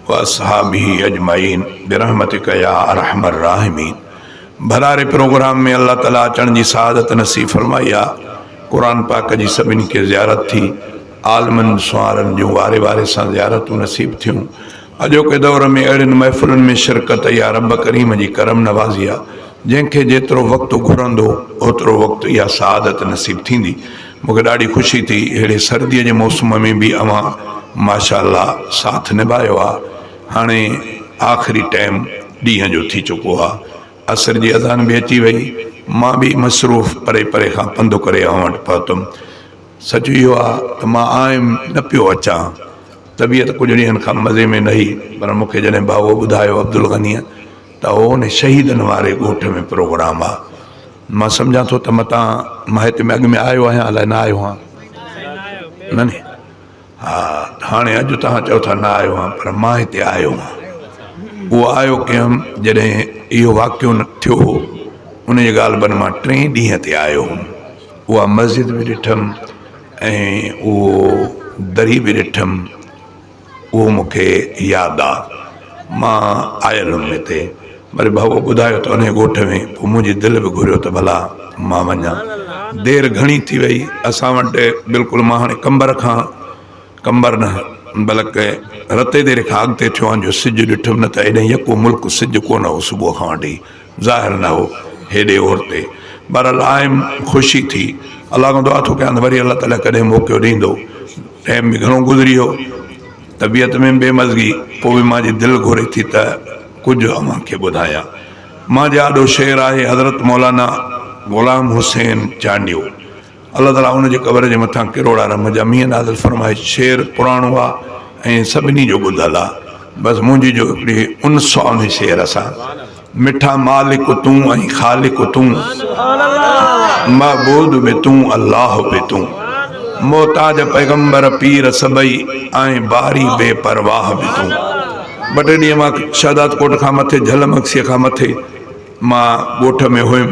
واصحابه اجمعين برحمتک يا ارحم الراحمين ڀلاري پروگرام ۾ الله تعالي اچڻ جي سعادت نصيب فرمائي آ قرآن پاڪ جي سڀني کي زيارت ٿي عالمن سنوارن جون واري واري سان زيارتون نصيب ٿيون اڄوڪي دور ۾ اهڙين محفلن ۾ شرڪت اها رب ڪريم جي ڪرم نوازي آ جنهن کي جيترو وقت گهرندو اوترو وقت اها سعادت نصيب ٿيندي. مون کي ڏاڍي خوشي ٿي اهڙي سرديء جي موسم ۾ به اوهان ماشاء الله ساٿ نڀايو آ. هاڻي آخري ٽائيم ڏينهن جو ٿي چڪو آ. عصر جي اذان به اچي وئي. مان به مصروف پري پري کان پنڌ ڪري اوهان وٽ پهتم. سچ اهو آ ته مان آيم نه پيو اچان. طبيعت ڪجهه ڏينهن کان مزي ۾ نه هئي پر مون کي جڏهن ڀائوء ٻڌايو عبدالغنيء ته اهو ان شهيدن واري ڳوٺ ۾ پروگرام آ. مان سمجهان ٿو ته متان مان هتي ۾ اڳ ۾ آيو آهيان الائي نه آيو آهيان. نه ني ها هاڻي اڄ توهان چئو ٿا نه آيو آهيان پر مان هتي آيو آهيان. اهو آيو ڪيم جڏهن اهو واقعو ٿيو هو ان جي غالباً مان ٽئين ڏينهن تي آيو هوم. اها مسجد به ڏٺم ۽ اهو دري به ڏٺم. اهو مون کي ياد آ. مان آيل هيم هتي. وري ڀائوء ٻڌايو ته انهيء ڳوٺ ۾. پوء منهنجي دل به گهريو ته ڀلا مان وڃان. دير گهڻي ٿي وئي. اسان وٽ بلڪل مان هاڻي قمبر کان، قمبر نه بلڪ رتي ديري کان اڳتي ٿيو آهيان جو سج ڏٺم نه ته هيڏانهن يڪو ملڪ سج ڪونه هو صبح کان وٺي. ظاهر نه هو هيڏي اورتي. بهرحال آيم خوشي ٿي. الله کان دعا ٿو ڪيان ته وري الله تعاليٰ ڪڏهن موقعو ڏيندو. ٽائيم به گهڻو گذري ويو. طبيعت ۾ به بي مزگي. پوء به مان جي دل گهري ٿي ته ڪجهه اوهان کي ٻڌايان. مان جي آڏو شعر آهي حضرت مولانا غلام حسين چانڊيو. الله تعاليٰ ان جي قبر جي مٿان ڪروڙا رحم جا مينهن نازل فرمائي. شعر پراڻو آ ۽ سڀني جو ٻڌل آ. بس منهنجي جو هڪڙي انس آ انهي شعر سان. مٺا مالڪ تون ۽ خالق تون، معبود به تون الله به تون. محتاج پيغمبر پير سڀئي ۽ باري بي پرواهه به تون. ٻه ٽي ڏينهن مان شهدادڪوٽ کان مٿي جهل مگسيء کان مٿي مان ڳوٺ ۾ هيم،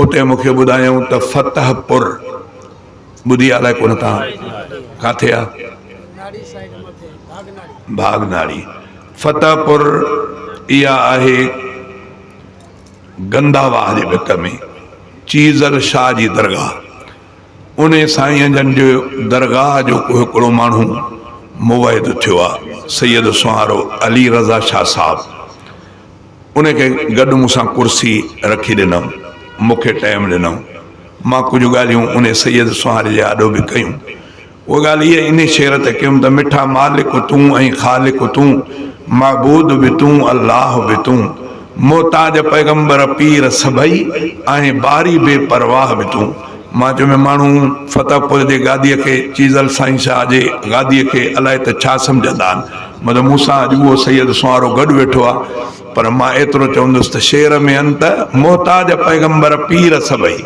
اتي مون کي ٻڌايائون ته فتح پور ٻڌي آ الائي ڪونه تان ڪاٿي آ؟ ڀاڳناڙي. فتح پور اها آهي گندا واهه جي ڀڪ ۾ چيزل شاهه جي درگاهه. انهي سائين جن جي درگاهه جو ڪو هڪڙو ماڻهو موحد ٿيو آ، سيد سونهارو علي رضا شاهه صاحب. ان کي گڏ مون سان ڪرسي رکي ڏنائون. مون کي ٽائيم ڏنائون. مان ڪجهه ڳالهيون انهي سيد سونهاري جي آڏو به ڪيون. اها ڳالهه اها انهي شعر تي ڪيم ته مٺا مالڪ تون ۽ خالق تون، معبود به تون الله به تون، محتاج پيغمبر پير سڀئي ۽ باري بي پرواهه به تون. مان چيو ۾ ماڻهو فتح پور جي گاديء کي چيزل سائين شاهه جي گاديء کي الائي ته ڇا سمجهندا آهن. مطلب مون سان اڄ اهو سيد سونهارو گڏ ويٺو آ پر مان ايترو چوندس ته شعر ۾ انت محتاج پيغمبر پير سڀئي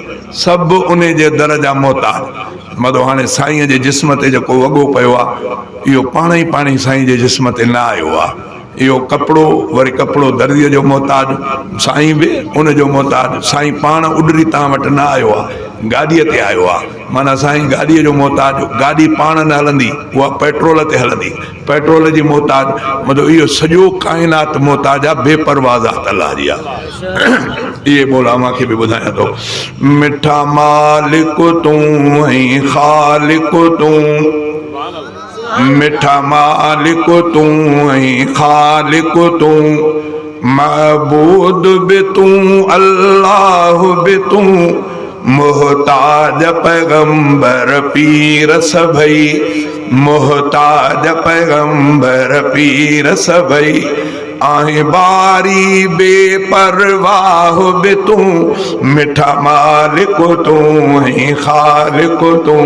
سڀ انهي جي در جا محتاج مطلب هاڻي سائين جي جسم تي جيڪو وڳو پيو آ اهو پاڻ ئي پاڻ ئي سائين جي جسم تي نه آيو آ اهو ڪپڙو وري ڪپڙو درزيء جو محتاج سائين به ان جو محتاج سائين پاڻ اڏري تان وٽ نه آيو آ گاڏيء تي آيو آ معنيٰ سائين گاڏيء جو محتاج، گاڏي پاڻ نه هلندي، اها پيٽرول تي هلندي، پيٽرول جي محتاج، مطلب اهو سڄو ڪائنات محتاج آ، بي پرواهه ذات الله جي آ. اهي ٻول اوهان کي به ٻڌايان ٿو. مٺا مالڪ تون ۽ خالق تون، مٺا مالڪ تون ۽ خالق تون، معبود به تون الله به تون، محتاج پيغمبر پير سڀئي، محتاج پيغمبر پير سڀئي، آهين باري بي پرواهه به تون، مٺا مالڪ تون ۽ خالق تون.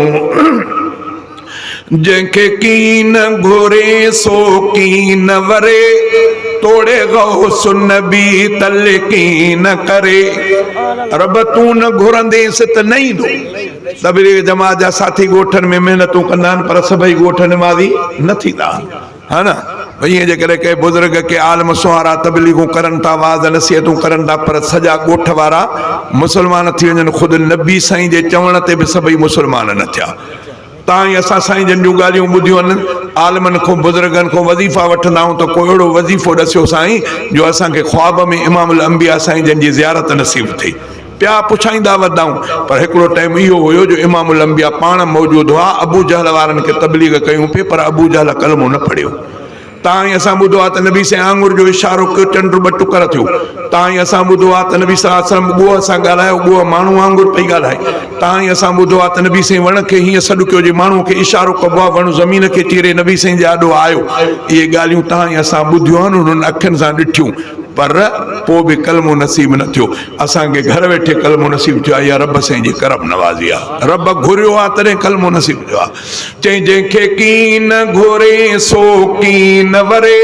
جنهن کي ڪين گهرين سو ڪين وري، توڙي غوث نبي تلقين ڪري. رب تون نه گهرندينس ته نه ايندو. تبليغ جماعت جا ساٿي ڳوٺن ۾ محنتون ڪندا آهن پر سڀئي ڳوٺ نمازي نه ٿيندا آهن. ها نه؟ ائين جيڪڏهن ڪي بزرگ ڪي عالم سهارا تبليغون ڪرن ٿا وعظ نصيحتون ڪرن ٿا پر سڄا ڳوٺ وارا مسلمان ٿي وڃن خود نبي سائين جي چوڻ تي به سڀئي مسلمان نه ٿيا. تان ئي اسان سائين جن جون ڳالهيون ٻڌيون آهن، عالمن کان بزرگن کان وظيفا وٺندا آهيون ته ڪو اهڙو وظيفو ڏسيو سائين جو اسان کي خواب ۾ امام الانبياء سائين جن جي زيارت نصيب ٿئي. پيا پڇائيندا وڌائون پر هڪڙو ٽائيم اهو هيو جو امام الانبياء پاڻ موجود هئا، ابو جهل وارن کي تبليغ ڪيون پئي پر ابو جهل ڪلمو نه پڙهيو. تان ئي اسان ٻڌو آهي ته نبي سائين آڱر جو اشارو ڪيو چنڊ ٻه ٽڪر ٿيو. تان ئي اسان ٻڌو آهي ته نبي صلي الله عليه وسلم ڳوهه سان ڳالهايو ڳوهه ماڻهو وانگر پئي ڳالهائي. تان ئي اسان ٻڌو آهي ته نبي سائين وڻ کي هيئن سڏ ڪيو جي ماڻهو کي اشارو ڪبو آهي وڻ زمين کي چيري نبي سائين جي آڏو آيو. اهي ڳالهيون تان ئي اسان ٻڌيون آهن انهن اکين سان ڏٺيون. پر پوء به ڪلمو نصيب نه ٿيو. اسان کي گهر ويٺي ڪلمو نصيب ٿيو آهي اها رب سائين جي ڪرم نوازي آهي. رب گهريو آهي تڏهن ڪلمو نصيب ٿيو آهي. چئين جنهن کي ڪين گهرين سو ڪين وري.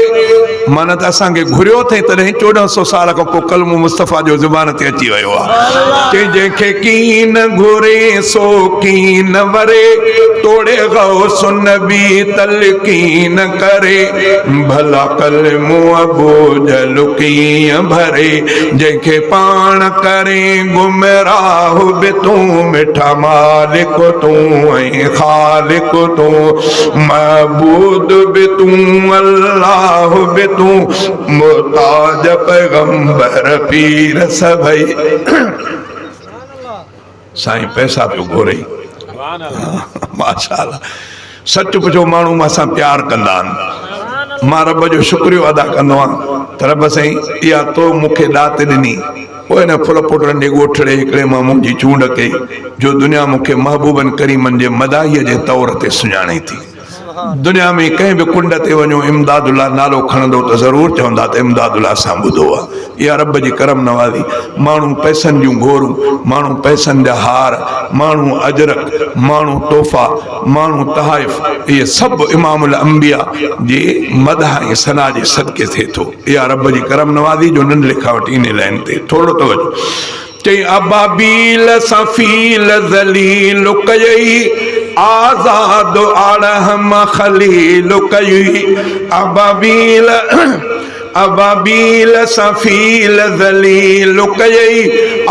معنيٰ ته اسان کي گهريو اٿئين تڏهن 14 سو سال کان پوء ڪلمو مصطفيٰ جو زبان تي اچي ويو آهي. چئين جنهن کي ڪين گهرين سو ڪين وري. توڙي غوث النبي تلقين ڪري. ڀلا ڪلمو ابوجهل ڪيئن ڀري، جنهن کي پاڻ ڪرين گمراهه به تون، مٺا مالڪ تون ۽ خالق تون، معبود به تون الله به تون، محتاج پيغمبر پير سڀئي. سائين پئسا پيو گهري. ماشاءالله سچ پڇو ماڻهو مان سان پيار ڪندا آهن. مان رب جو شڪريو ادا ڪندو آهيان ته رب سائين اها تو مون کي ڏات ڏني پوء هن ڦل پٽن جي ڳوٺڙي هڪڙي مان منهنجي چونڊ ڪئي جو دنيا مون کي محبوبن ڪريمن جي مداحيء جي طور تي سڃاڻي ٿي. دنيا ۾ ڪنهن به ڪنڊ تي وڃو امداد الله نالو کڻندو ته ضرور چوندا ته امداد الله اسان ٻڌو آ. اها رب جي ڪرم نوازي. ماڻهو پئسن جون گهورون، ماڻهو پئسن جا هار، ماڻهو اجرڪ، ماڻهو تحفا، ماڻهو تحائف اهي سڀ امام الانبياء جي مدح ۽ ثنا جي صدقي ٿئي ٿو. اها رب جي ڪرم نوازي جو ننڍڙي کان وٺي انهي لائين تي ٿورڙو توجه. چئي ابابيل سان فيل ذليل ڪيئي، آزاد آڙهه مان خليل ڪيئي. ابابيل ابابيل سان فيل ذليل ڪيئي،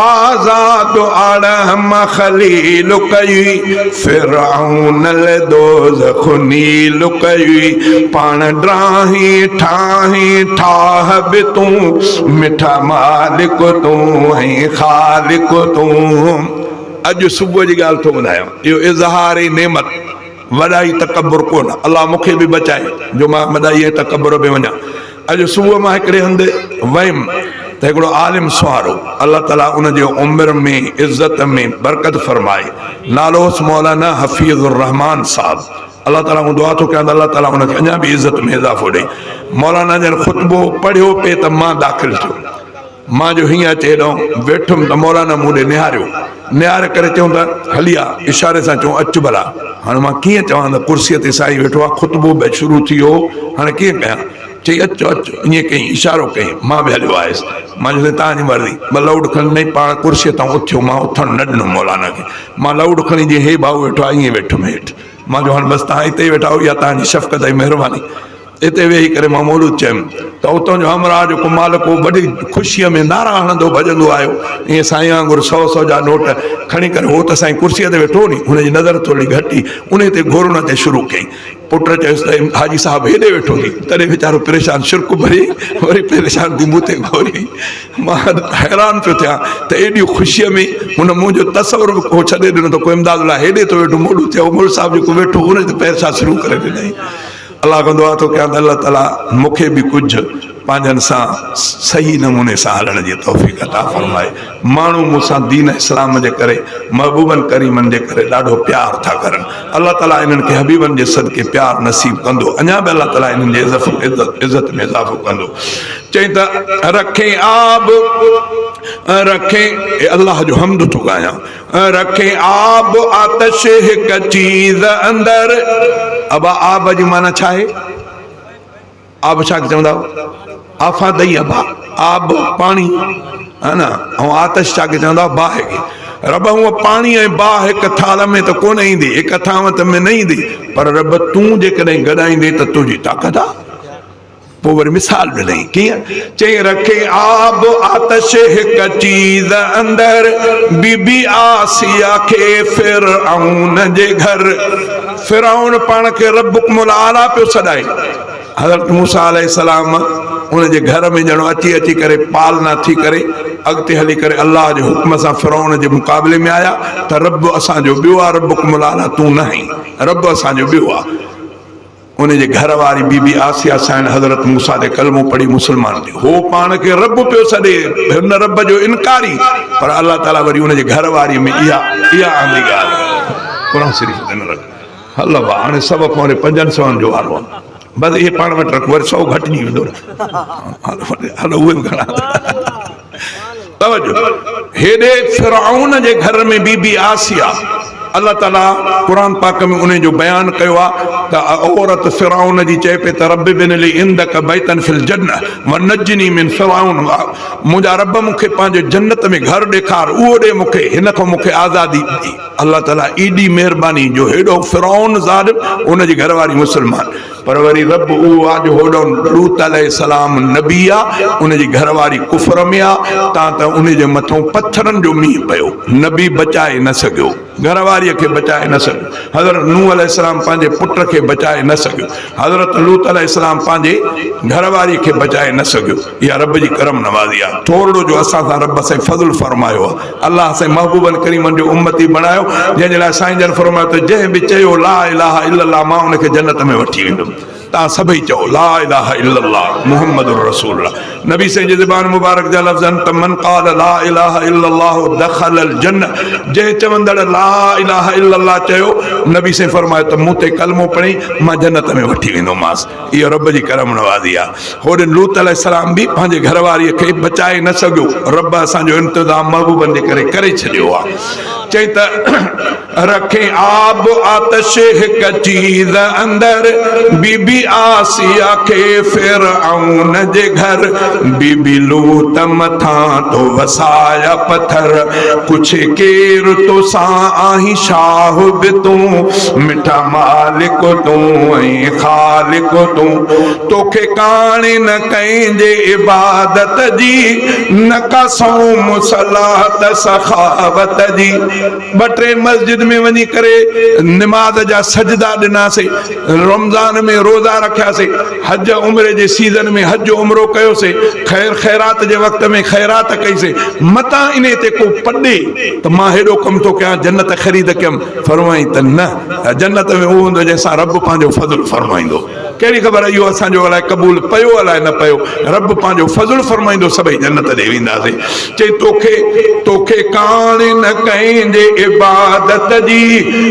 آزاد آڙهه مان خليل ڪيئي. فرعون لئه دوزخ نيل ڪيئي، پاڻ ڊاهين ٺاهين ٺاهه به تون، مٺا مالڪ تون ۽ خالق تون. اڄ صبح جي ڳالهه ٿو ٻڌايان، اهو اظهار نعمت، وڏائي تڪبر ڪونه، الله مون کي به بچائي جو مان وڏائي ۽ تڪبر ۾ وڃان. اڄ صبح مان هڪڙي هنڌ ويم ته هڪڙو عالم سهارو، الله تعالي ان جي عمر ۾ عزت ۾ برڪت فرمائي، نالو هوس مولانا حفيظ الرحمان صاحب، الله تعالي کان دعا ٿو ڪيان ته الله تعالي ان کي اڃا به عزت ۾ اضافو ڏئي. مولانا جن خطبو پڙهيو پئي ته مان داخل ٿيو. مان جو هيئن اچي هيڏانهن ويٺم ته مولانا مون ڏي نهاريو. نهاري ڪري چيائون ته هلي آ. اشاري سان چيائون اچ ڀلا. هاڻي مان ڪيئن چوان ته ڪرسيء تي سائين ويٺو آ، خطبو به شروع ٿي ويو هو، هاڻي ڪيئن ڪيان. چئي اچ اچ ائين ڪيائين اشارو ڪيائين. مان به هليو آيس. مان چيو سائين توهان جي مرضي. مان لوڊ کڻي ڏنائين، پاڻ ڪرسيء تان اٿيو. مان اٿڻ نه ڏنو مولانا کي. مان لوڊ کڻي جيئن هي ڀائو ويٺو آ ائين ويٺم هيٺ. مان چيو هاڻي بس توهان اتي ئي ويٺا آهيو اها توهان جي شفقت ۽ مهرباني. اتي ويهي ڪري مان مولود چيم ته اتان جو همراهه جيڪو مالڪ هو وڏي خوشيء ۾ نعرا هڻندو ڀڄندو آيو. ائين سائين وانگر سئو سئو جا نوٽ کڻي ڪري هو ته سائين ڪرسيء تي ويٺو هو ني هن جي نظر ٿورڙي گهٽ هئي انهي تي گهورڻ اچي شروع ڪيائين. پٽ چيس ته حاجي صاحب هيڏي ويٺو ٿي. تڏهن ويچارو پريشان شرڪ ڀري وري پريشان ٿي مون تي گهوري. مان حيران پيو ٿيان ته ايڏي خوشيء ۾ هن منهنجو تصور به ڪو ڇڏي ڏنو ته ڪو امداد الله هيڏي ٿو ويٺو موڏو ٿيو مولوي صاحب جيڪو ويٺو هو ان تي پئسا شروع ڪري ڏنائين. الله کان دعا ٿو ڪيان ته الله تعالي مون کي به ڪجهه پنهنجن سان صحيح نموني سان هلڻ جي توفيق عطا فرمائي. ماڻهو مون سان دين اسلام جي ڪري محبوبن ڪريمن جي ڪري ڏاڍو پيار ٿا ڪرن. الله تعالي انهن کي حبيبن جي صدقي پيار نصيب ڪندو. اڃا به الله تعالي انهن جي عزت ۾ اضافو ڪندو. چئين ته رکين آب رکين اي الله جو حمد ٿو ڳايان رکين آب آتش هڪ چيز اندر. ابا آب جي معنيٰ ڇا آهي؟ آب ڇا کي چوندا آفادئي ابا آب پاڻي ها نه ۽ آتش ڇا کي چوندا باهه کي. رب هونء پاڻي ۽ باهه هڪ ٿالهه ۾ ته ڪونه ايندي، هڪ ٿانو ۾ نه ايندي، پر رب تون جيڪڏهن گڏائيندين ته تنهنجي طاقت آ. پوء وري مثال ڏنائين، ڪيئن؟ چيائين، رکي آب آتش هڪ چيز اندر، بي بي آسيه کي فرعون جي گهر. فرعون پاڻ کي ربڪم الاعليٰ پيو سڏائي. حضرت موسيٰ عليه السلام ان جي گهر ۾ ڄڻو اچي اچي ڪري پالنا ٿي ڪري اڳتي هلي ڪري الله جي حڪم سان فرعون جي مقابلي ۾ آيا ته رب اسان جو ٻيو آ، ربڪم الاعليٰ تون نه آهين، رب اسان جو ٻيو آ. ان جي گهر واري بي بي آسيه سائڻ حضرت موسيٰ تي ڪلمو پڙهي مسلمان ٿي. هو پاڻ کي رب پيو سڏي، هن رب جو انڪاري، پر الله تعاليٰ وري ان جي گهر واري ۾ اها اها آندي ڳالهه. قرآن شريف تي نه رک. هل ابا هاڻي سڀ کان وري پنجن سون جو وارو آهي. بس اهي پاڻ وٽ رک وري سو گهٽجي ويندو نه. هل اهي به گهڻا. توجه! هيڏي فرعون جي گهر ۾ بي بي آسيه الله تعالي قرآن پاڪ ۾ انهي جو بيان ڪيو آهي ته عورت فرعون جي چئي پئي ته رب ابن لي عندک بيتا في الجنه ونجني من فرعون منهنجا رب مون کي پنهنجي جنت ۾ گهر ڏيکار اهو ڏي مون کي هن کان مون کي آزادي ڏي الله تعالي ايڏي مهرباني جو هيڏو فرعون ظالم ان جي گهر واري مسلمان پر وري رب اهو آ جو هوڏانهن لوط عليه السلام نبي آ، ان جي گهر واري ڪفر ۾ آ، تان ته ان جي مٿئون پٿرن جو مينهن پيو، نبي بچائي نه سگهيو، گهر واريء کي بچائي نه سگهيو، حضرت نوح عليه السلام پنهنجي پٽ کي بچائي نه سگهيو، حضرت لوط عليه السلام پنهنجي گهر واريء کي بچائي نه سگهيو، اها رب جي ڪرم نوازي آ، ٿورڙو جو اسان سان رب سائين فضل فرمايو آ. الله سائين محبوبن ڪريمن جو امتي بڻايو جنهن جي لاء سائين جن فرمايو ته جنهن به چيو لا اله الا الله مان ان کي جنت ۾ وٺي ويندم تان سڀئي چئو لا اله الا الله محمد رسول الله نبي سائين جي زبان مبارڪ جا لفظ آهن ته من قال لا اله الا الله دخل الجنه جنهن چوندڙ لا اله الا الله چيو نبي سائين فرمايو ته مون تي ڪلمو پڙهي مان جنت ۾ وٺي ويندومانس اهو رب جي ڪرم نوازي آ. هوڏي لوط عليه السلام به پنهنجي گهر واريء کي بچائي نه سگهيو. رب اسان جو انتظام محبوبن جي ڪري ڪري ڇڏيو آ. چئي ته، رکين آب آتش هڪ چيز اندر، بي بي آسيه کي فرعون جي گهر، بي بي لوط مٿان تو وسايا پٿر، پڇي ڪير توسان آهين شاهه به تون، مٺا مالڪ تون ۽ خالق تون، توکي ڪاڻي نه ڪنهن جي عبادت جي، نه ڪا صوم صلات سخاوت جي. ٻه ٽي مسجد ۾ وڃي ڪري نماز جا سجدا ڏناسي، رمضان ۾ روزا رکياسي، حج عمري جي سيزن ۾ حج عمرو ڪيوسي، خير خيرات جي وقت ۾ خيرات ڪئيسي، متان انهي تي ڪو پڏي ته مان هيڏو ڪم ٿو ڪيان جنت خريد ڪيم، فرمائين ته نه جنت ۾ اهو هوندو جنهن سان رب پنهنجو فضل فرمائيندو. ڪهڙي خبر اهو اسان جو الائي قبول پيو الائي نه پيو، رب پنهنجو فضل فرمائيندو سڀئي جنت ڏي وينداسين. چئي توکي توکي ڪاڻ نه ڪنهن جي عبادت جي،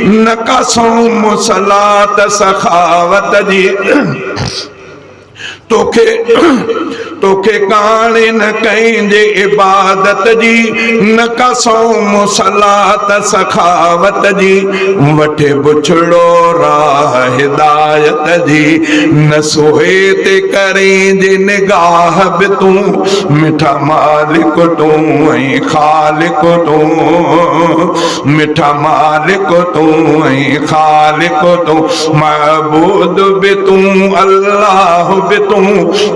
نه ڪا صوم صلات سخاوت جي. توکي توکي ڪاڻ نه ڪنهن جي عبادت جي، نه ڪا صوم صلات سخاوت جي، وٺي بڇڙو راهه هدايت جي، نه سوهي تي ڪرين جي نگاهه به تون، مٺا مالڪ تون ۽ خالق تون، مٺا مالڪ تون ۽ خالق تون. معبود به تون الله به تون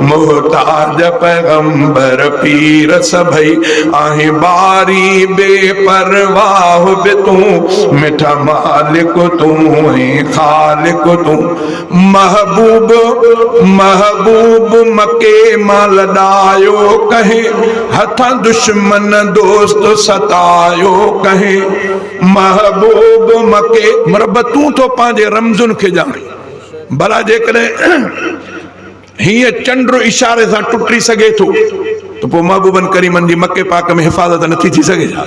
محتاج پيغمبر پير سڀئي آهين باري بي پرواهه به تون مٺا مالڪ تون ۽ خالق تون محبوب محبوب مڪي مان لڏايو ڪنهن هٿان دشمن دوست ستايو ڪنهن محبوب مڪي رب تون ٿو پنهنجي رمزن کي ڄاڻين ڀلا جيڪڏهن هيئن چنڊ اشاري سان ٽٽي سگهي ٿو ته پوء محبوبن ڪريمن جي مڪي پاڪ ۾ حفاظت نٿي ٿي سگهي ڇا؟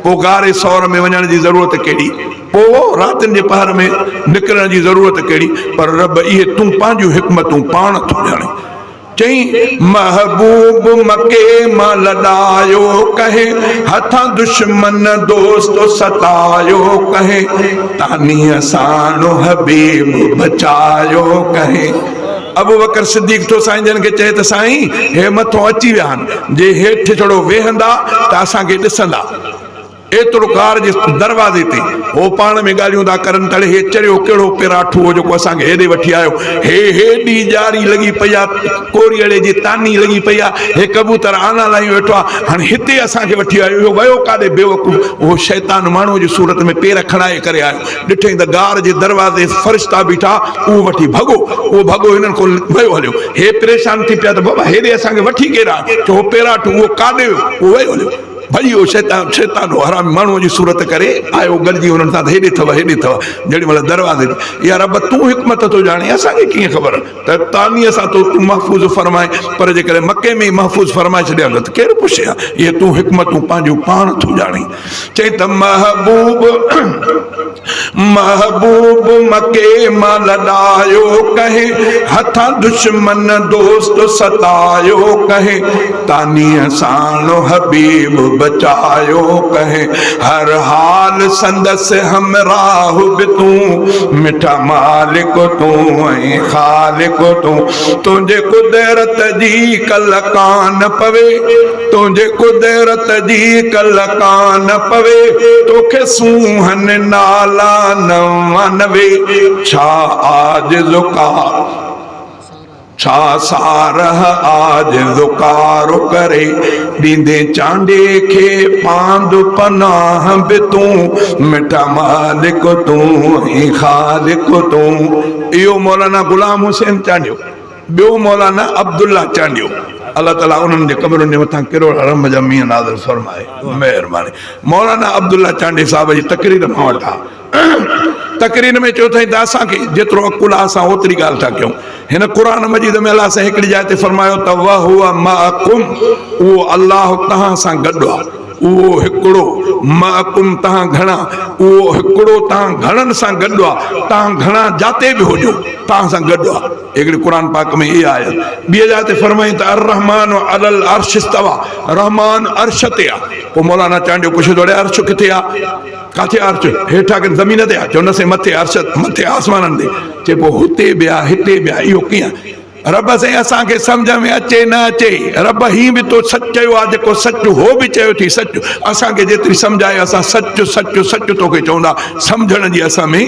پوء غار ثور ۾ وڃڻ جي ضرورت ڪهڙي؟ پوء راتين جي پهر ۾ نڪرڻ جي ضرورت ڪهڙي؟ پر رب اهي تون پنهنجون حڪمتون پاڻ ٿو ڄاڻين. چئين، محبوب مڪي مان لڏايو ڪنهن، هٿان دشمن دوست ستايو ڪنهن، طعني ساڻ حبيب بچايو ڪنهن. ابوبڪر صديق ٿو سائين جن کي چئي ته سائين هي مٿو اچي ويا آهن، جي هيٺ ڇڙو ويهندا ته اسان کي ڏسندا. ايترو غار جي دروازي تي هو پاڻ ۾ ڳالهيون ٿا ڪرن ته اڙي هي چريو ڪهڙو پيراٺو هو جيڪو اسان کي هيڏي وٺي آيو. هي هيڏي ڄاري لڳي پئي آ، ڪوريئڙي جي تاني لڳي پئي آ، هي ڪبوتر آنا لايون ويٺو آ، هاڻي هتي اسان کي وٺي آيو، اهو ويو ڪاڏي بيوقوف؟ اهو شيطان ماڻهوء جي صورت ۾ پير کڻائي ڪري آيو. ڏٺئين ته غار جي دروازي فرشتا بيٺا، اهو وٺي ڀڳو. اهو ڀڳو هنن کان ويو هليو. هي پريشان ٿي پيا ته بابا هيڏي اسان کي وٺي ڪير آيو؟ چيو هو پيراٺو، اهو ڪاڏي ويو؟ اهو ويو هليو. ڀڄي ويو شيطان، شيطان هو حرامي ماڻهوء جي صورت ڪري آيو، گڏجي هنن سان ته هيڏي اٿو، هيڏي اٿو. جيڏي مهل دروازي تي، يا رب تون حڪمت ٿو ڄاڻين، اسان کي ڪيئن خبر ته طعني سان تو تون محفوظ فرمائين، پر جيڪڏهن مڪي ۾ ئي محفوظ فرمائي ڇڏيان ته ڪير پڇي ها، اهي تون حڪمتون پنهنجون پاڻ ٿو ڄاڻين. چئي ته محبوب محبوب مڪي مان لڏايو ڪنهن هٿان دشمن دوست ستايو ڪنهن طعني ساڻ حبيب بچايو ڪنهن هر حال سندس همراهه به تون مٺا مالڪ تون ۽ خالق تون تنهنجي قدرت جي ڪل ڪان پوي تنهنجي قدرت جي ڪل ڪان پوي توکي سونهن نالا 99 ڇا عاجز ڪا ڇا سارهه عاجز ڪارو ڪري ڏيندين چانڊيي کي پاند پناهه به تون مٺا مالڪ تون ۽ خالق تون. اهو مولانا غلام حسين چانڊيو. ٻيو مولانا عبدالله چانڊيو الله تعالي انهن جي قبرن جي مٿان ڪروڙ رحم جا مينهن نازل فرمائي مهرباني مولانا عبدالله چانڊيي صاحب جي تقرير مان وٽ آ تقرير ۾ چيو اٿائين ته اسان کي جيترو عقل آ اسان اوتري ڳالهه ٿا ڪيون هن قرآن مجيد ۾ الله سائين هڪڙي جاء تي فرمايو ته وهو معڪم اهو الله توهان سان گڏ آ اهو هڪڙو، معڪم توهان گهڻا، اهو هڪڙو توهان گهڻن سان گڏ آ، توهان گهڻا جاتي به هجو توهان سان گڏ آ. هڪڙي قرآن پاڪ ۾ اها آيت. ٻيء جاء تي فرمائين ته الرحمان علی العرش استوی، رحمان عرش تي آ. پوء مولانا چانڊيو پڇيو ته اڙي عرش ڪٿي آ؟ ڪاٿي آ عرش؟ هيٺ آ ڪين زمين تي آ؟ چيو نه سائين مٿي عرش مٿي آسمانن تي. چي پوء هتي به آ هتي به آ اهو ڪيئن؟ رب سائين اسان کي سمجهه ۾ اچي نه اچي رب هي به تو سچ چيو آ جيڪو سچ هو به چيو ٿي سچ اسان کي جيتري سمجهه آهي اسان سچ سچ سچ توکي چوندا سمجهڻ جي اسان ۾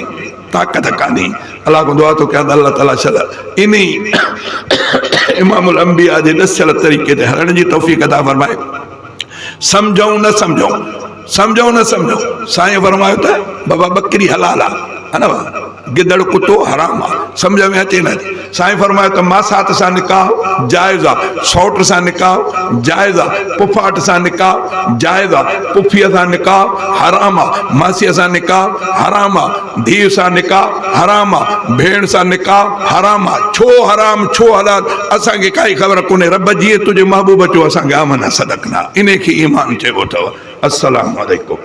طاقت ڪانهي الله کان دعا ٿو ڪيان ته الله تعالي شل انهي امام الانبياء جي ڏسيل طريقي تي هلڻ جي توفيق عطا فرمائي سمجهون نه سمجهون سمجهون نه سمجهون سائين فرمايو ته بابا ٻڪري حلال آ ها نه گدڙ ڪتو حرام آ سمجهه ۾ اچي نه اچي سائين فرمايو ته ماسات سان نڪاح جائز آ سئوٽ سان نڪاح جائز آ پڦاٽ سان نڪاح جائز آ پڦيء سان نڪاح حرام آ ماسيء سان نڪاح حرام آ ڌيء سان نڪاح حرام آ ڀيڻ سان نڪاح حرام آ ڇو حرام ڇو حلال اسان کي ڪائي خبر ڪونهي رب جيئن تنهنجي محبوب چيو اسان کي آمنا صدقنا انهي کي ايمان چئبو اٿو السلام عليڪم.